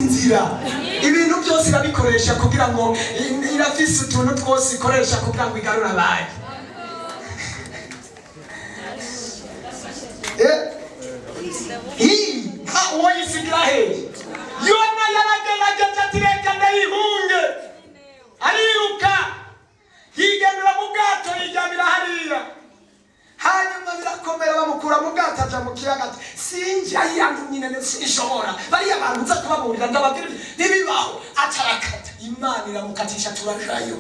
Inzira ibintu byose irabikoresha kugira ngo irafise utuntu twose ikoresha kugira ngo igarure abantu. Ha, uwo yisigira hehe? Yona yaragerageje ati: "Reka ndayihunge." Ariruka, yigenura mu bwato, yiryamira hariya. Hanyuma birakomera, bamukura mu bwato, aja mu kiyaga, ati: "Sinjya nyine, sinshobora. Bariya bantu nza kubaburira, ndababwira ntibibaho." Acarakata, Imana iramukatisha, turajayo.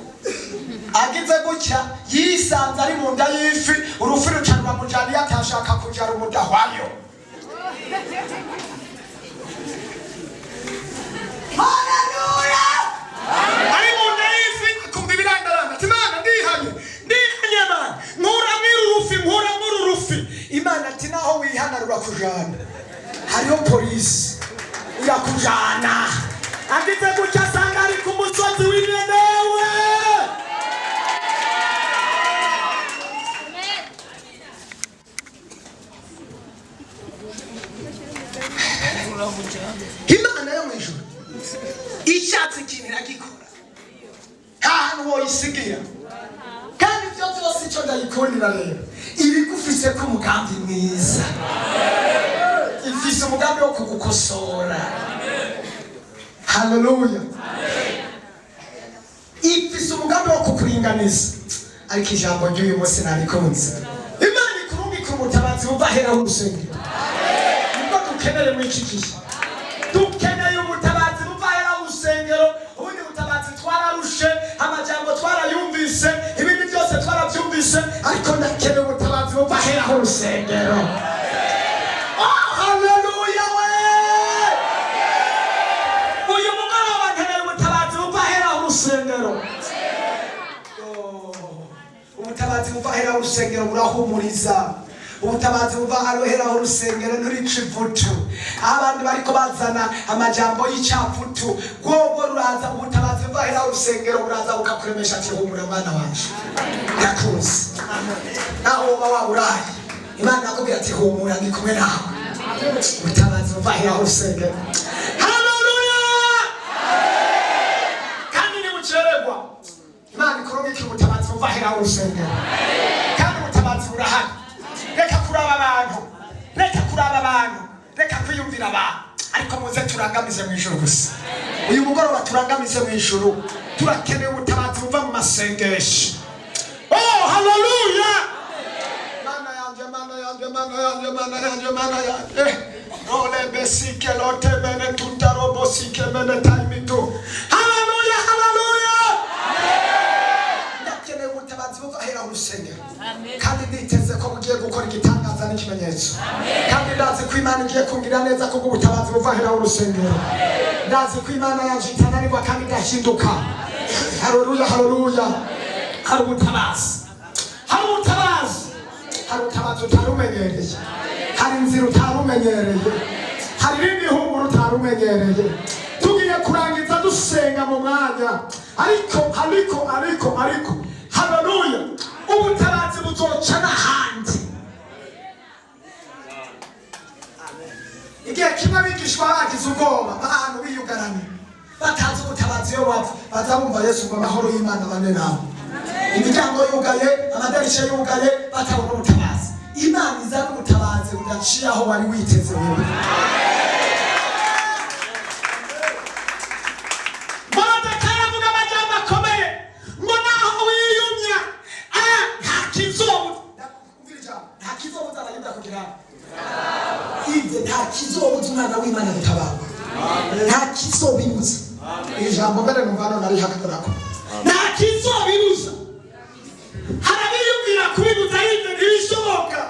Agize gutya, yisanze ari mu nda y'ifi. Urufi ruca ruramujana iyo atashaka kuja, rumudahwayo. Haleluya! Ari mu nda y'ifi, akumva ibirandaranda, ati: "Mana, ndihanye, ndihanye. Mana, nkura mw'uru rufi, nkura mw'uru rufi." Imana ati: "Naho wihana, rurakujana. Hariho polisi irakujana." Agize gutya, asanga ari ku musozi w'Inenewe. Imana yo mu ijuru ishatse ikintu iragikora, nta hantu woyisigira. Kandi ibyo byose, icyo ndayikundira rero, ibigufise ko umugambi mwiza, ifise umugambi wo kugukosora. Haleluya! Ifise umugambi wo kukuringaniza. Ariko ijambo ry'uyu munsi narikunze: Imana ikurungikira umutabazi buva ahera w'urusengero. Nibwo dukeneye muri iki gihe. Dukeneye ubutabazi buva ahera w'urusengero. Ubundi butabazi twararushe, amajambo twarayumvise, ibindi byose twarabyumvise, ariko ndakeneye ubutabazi buva ahera h'urusengero. Oh, haleluya we! Uyu mugoroba nkeneye ubutabazi buva ahera h'urusengero. Oh, ubutabazi buva ahera h'urusengero burahumuriza. Ubutabazi buva ahera h'urusengero nturica ivutu. Aho abandi bariko bazana amajambo y'icapfutu, rwogo ruraza. Ubutabazi buva ahera h'urusengero buraza bukakuremesha, ati: "Humura mwana wanje, ndakuzi." Naho woba waburaye, Imana irakubwira ati: "Humura, ndi kumwe nawe." Ubutabazi buva ahera h'urusengero, haleluya! Kandi ntibucererwa. Imana ikurungikira ubutabazi buva ahera h'urusengero, kandi ubutabazi burahari. Reka kuraba abantu, reka kuraba abantu, reka kwiyumvira abantu, ariko muze turangamize mu ijuru gusa. Uyu mugoroba turangamize mu ijuru. Turakeneye ubutabazi buva mu masengesho. Oh, haleluya! Mana yanje, Mana yanje, Mana yanje, Mana yanje, Mana yanje! Ole besike lote mene tutarobo sike mene taimitu. Haleluya, haleluya! Ndakeneye ubutabazi buva ahera urusengero, kandi nditeze ko bugiye gukora igitangaza n'ikimenyetso. Kandi ndazi ko Imana igiye kungira neza kubwo ubutabazi buva ahera urusengero. Ndazi ko Imana yaje itananirwa kandi igahinduka. Haleluya, haleluya! Hari ubutabazi, hari ubutabazi, hari ubutabazi utari umenyereye. Hari inzira utari umenyereye, hari irindi humura utari umenyereye. Tugiye kurangiza dusenga mu mwanya, ariko ariko ariko ariko, haleluya, ubutabazi buzoca n'ahandi. Igihe kimwe abigishwa bagize ubwoba, ahantu biyugaranye, batazi ubutabazi iyo bapfa, baza bumva Yesu ngo: "Amahoro y'Imana bane nawe." Imiryango yugaye, amadirisha yugaye, batabona ubutabazi, Imana izana ubutabazi budaciye aho wari witeze wewe. Moridekayi avuga amajambo akomeye ngo naho wiyumya, nta kizobuza. Ndakubwira ijambo, nta kizobuza Abayuda kugira ibyo, nta kizobuza umwana w'Imana gutabara, nta kizobibuza. Iri jambo mbere numva hano narihagararako: nta kizobibuza. Hari abiyumvira kubibuza, yibyo ntibishoboka.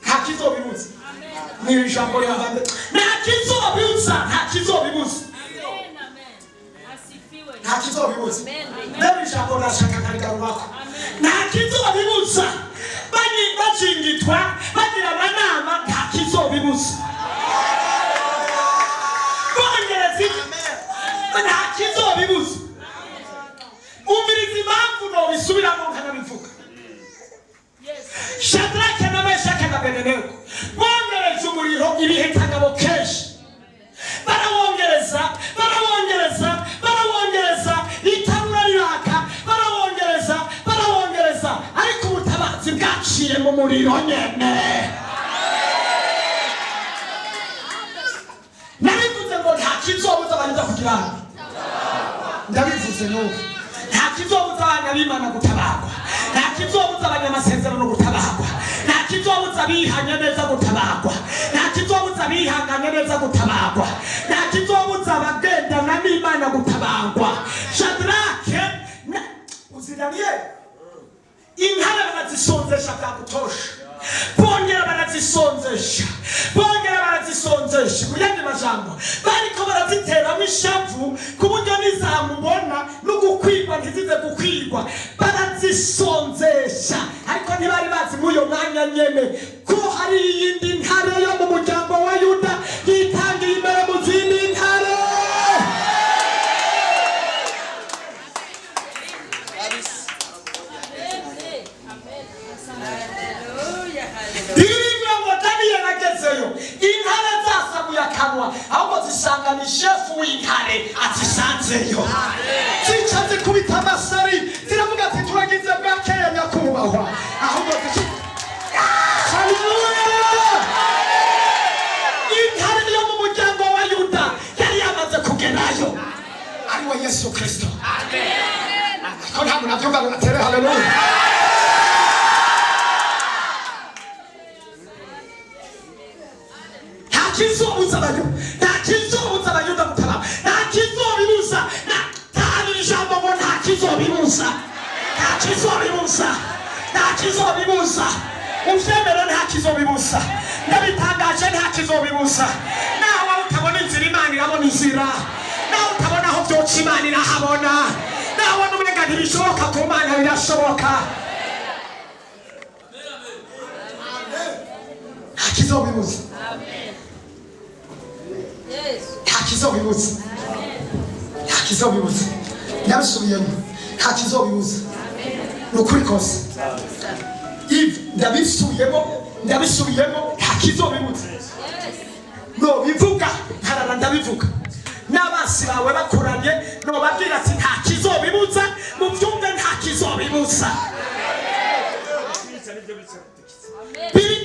Nta kizobibuza. Ni ijambo rihavande: nta kizobibuza, nta kizobibuza, nta kizobibuza. Rero ijambo ndashaka nkarigarurako: nta kizobibuza. Bajingitwa, bagira amanama, nta kizobibuza. Bongereza, nta kizobibuza. Umviriza impamvu nobisubiramo nkanabivuga. Shadrake na Meshake na Abedenego bongereje umuriro ibihetagabo kenshi, barawongera. Mu muriro nyene. Nabivuze ngo nta kizobuza Abayuda kugira, ndabivuze n'ubu, nta kizobuza abanyabimana gutabarwa, nta kizobuza abanyamasezerano gutabarwa, nta kizobuza abihanye neza gutabarwa, nta kizobuza abihanganye neza gutabarwa, nta kizobuza abagendana n'Imana gutabarwa. Shadrake uzi Daniyeli, intare barazisonzesha bya gutosha, bongera barazisonzesha, bongera barazisonzesha. Mu yandi majambo, bariko baraziteramo ishavu ku buryo nizamubona no gukwigwa ntizize gukwigwa. Barazisonzesha, ariko ntibari bazi muri uyo mwanya nyene ko hari iyindi ntare yo mu muryango wa Yuda yitangiye imbere mu zindi ntare. Birivuga ngo Daniyeli agezeyo, intare zasamuye akanwa, ahubwo zisanga ni shefu w'intare azisanzeyo. Zica zikubita amasari, ziravuga ati: "Turagize bwakeya, nyakubahwa." Ahubwo zica. Haleluya! Intare yo mu muryango wa Yuda yari yamaze kugerayo, ariwe Yesu Kristo. Ariko ntabwo nabyumva ngo natere haleluya. Nta kizobuza Abayuda, nta kizobuza Abayuda gutabara, nta kizobibuza. Nta ijambo ngo nta kizobibuza, nta kizobibuza, nta kizobibuza. Uvyemere, nta kizobibuza. Ndabitangaje, nta kizobibuza. Nawe utabona inzira, Imana irabona inzira. Nawe utabona aho vyoca, Imana irahabona. Nawe n'umenga ntibishoboka, ku Mana birashoboka. Nta kizobibuza, nta kizobibuza, nta kizobibuza. Ndabisubiyemo, nta kizobibuza. Ni ukuri kose. Ivi ndabisubiyemo, ndabisubiyemo, nta kizobibuza. Nobivuga nkarara ndabivuga, n'abasi bawe bakoranye nobabwira ati: "Nta kizobibuza." Mubyumve, nta kizobibuza. Biri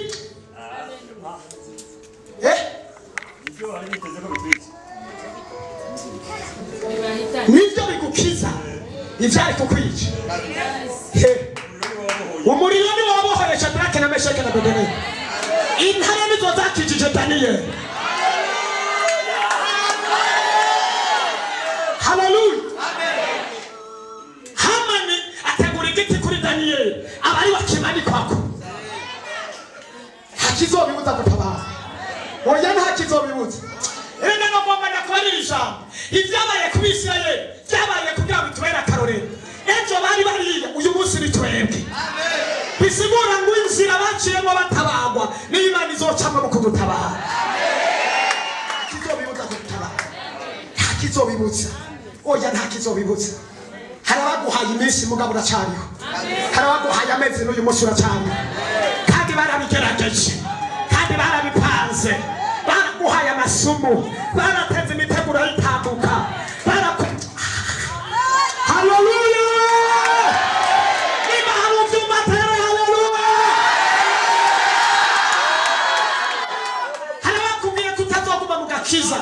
Ibyo bari biteze ko bitwica. Nibyo bigukiza ivyari kukwica. He. Umuriro ni wabohoye Shadrake na Meshake na Abedenego. Intare nizo zakijije Daniyeli. Haleluya! Hamani ategura igiti kuri Daniyeli, aba ari bakimanikwako. Nta kizobibuza gutabara. Oya, nta kizobibuza. Erega nagomba ndakubarira ijambo: ibyabaye ku Bisirayeli byabaye kugira ngo bitubere akarorero. Ejo bari bariya, uyu munsi ni twebwe. Bisigura ngo inzira baciyemo batabagwa niyo Imana izocamwo mu kudutabara. Nta kizobibuza kudutabara, nta kizobibuza. Oya, nta kizobibuza. Hari abaguhaye iminsi, mugabo uracariho. Hari abaguhaye amezi, n'uyu munsi uracariho. Kandi barabigerageje, kandi barabipanze, baraguhaye amasumu, barateze imitego urayitambuka, baraku. Haleluya! Niba hari uvyumva, tere haleluya. Hari abakubwiye ko utazoguma mu gakiza,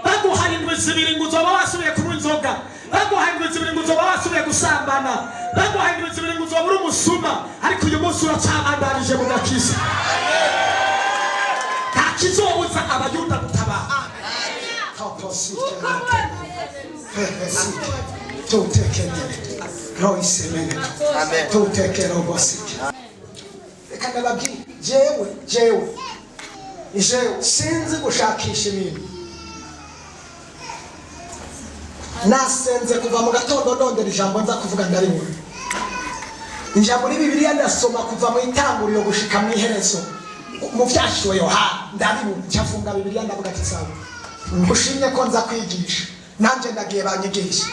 baguhaye indwi 2 ngo uzoba wasubiye kunywa inzoga, baguhaye indwi 2 ngo uzoba wasubiye gusambana, baguhaye indwi 2 ngo uzoba uri umusuma, ariko uyu munsi uracabandanije mu gakiza. Nta kizobuza Abayuda gutabara. Reka ndababwire, jewe sinzi gushakisha ibintu. Nasenze kuva mu gatondo ndondera ijambo nza kuvuga, ndaribura. Nja muri Bibiliya, ndasoma kuva mu itanguriro gushika mu iherezo mu Vyashiwe Yohana, ndabibura. Ncafunga Bibiliya, ndavuga ati: "Sawa, ngushimye ko nza kwigisha, nanje ndagiye banyigisha."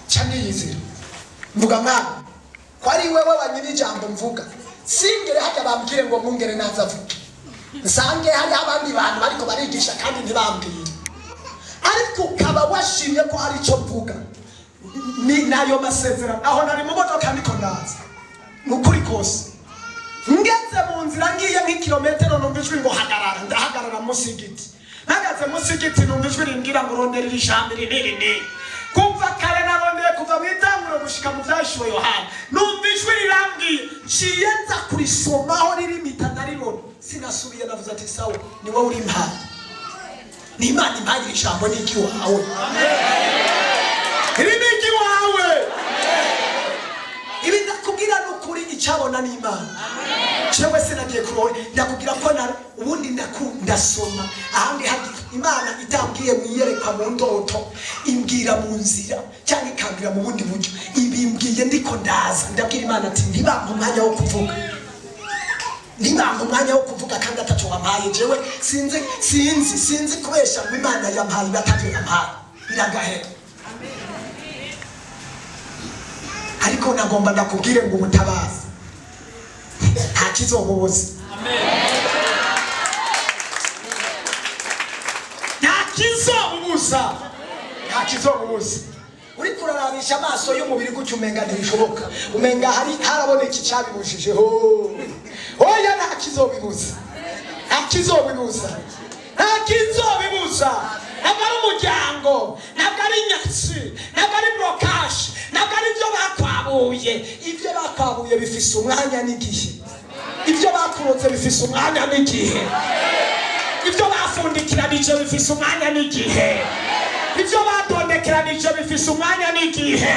Nca niyizira, mvuga: "Mwana, ko ari wewe wanyiri ijambo mvuga, singere hajya bambwire ngo mwungere naza avuge, nsange hariho abandi bantu bariko barigisha kandi ntibambwire, ariko ukaba washimye ko hari icyo mvuga." Ni nayo masezerano. Aho nari mu modoka niko ndaza, ni ukuri kose, ngeze mu nzira, ngiye nk'ikirometero, numva ijwi ngo hagarara. Ndahagarara munsi y'igiti. Mpagaze munsi y'igiti, numva ijwi rimbwira ngo rondera iri jambo iri n'iri n'iri. Kuva kare narondeye kuva mu Itanguro gushika mu Vyahishuwe Yohana. Numva ijwi rirambwiye, nciye nza kurisomaho ririmita, ndaribona. Sinasubiye, navuze ati sawa, ni wowe uri impano, ni Imana impaye iri jambo, ni iry'iwawe, iri ni iry'iwawe. Ibi ndakubwira ni ukuri, icyabona ni Imana. Jewe sinagiye kurohe, ndakubwira ko na ubundi ndasoma ahandi hari Imana itambwiye mu iyerekwa, mu ndoto, imbwira mu nzira cyangwa ikambwira mu bundi buryo. Ibimbwiye ndiko ndaza, ndabwira Imana ati ntibampe umwanya wo kuvuga, ntibampe umwanya wo kuvuga kandi ataco wampaye. Jewe sinzi, sinzi, sinzi kubesha ngo Imana yampaye batavyo yampaye, biragahera. Ariko nagomba ndakubwire ngo ubutabazi nta kizobubuza, nta kizobubuza, nta kizobubuza. Uriko urarabisha amaso y'umubiri gutyo, umenga ntibishoboka, umenga hari haraboneka icyabibujije. Ho, oya, nta kizobibuza, nta kizobibuza, nta kizobibuza. Ntabwo ari umuryango, ntabwo ari inyatsi, ntabwo ari blocage, ntabwo ari ibyo bakwabuye. Ibyo bakwabuye bifise umwanya n'igihe, ibyo bakurotse bifise umwanya n'igihe, ibyo bafundikiranije bifise umwanya n'igihe, ibyo badondekeranije bifise umwanya n'igihe.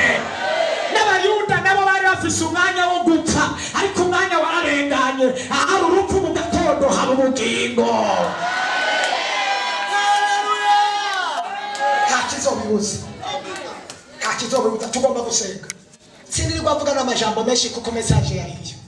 N'Abayuda nabo bari bafise umwanya wo gupfa, ariko umwanya wararenganye. Ahari urupfu mu gatondo haba ubugingo. Nta kizobibuza, nta kizobibuza. Tugomba gusenga. Sinirirwa mvuga n'amajambo menshi kuko message yariyo.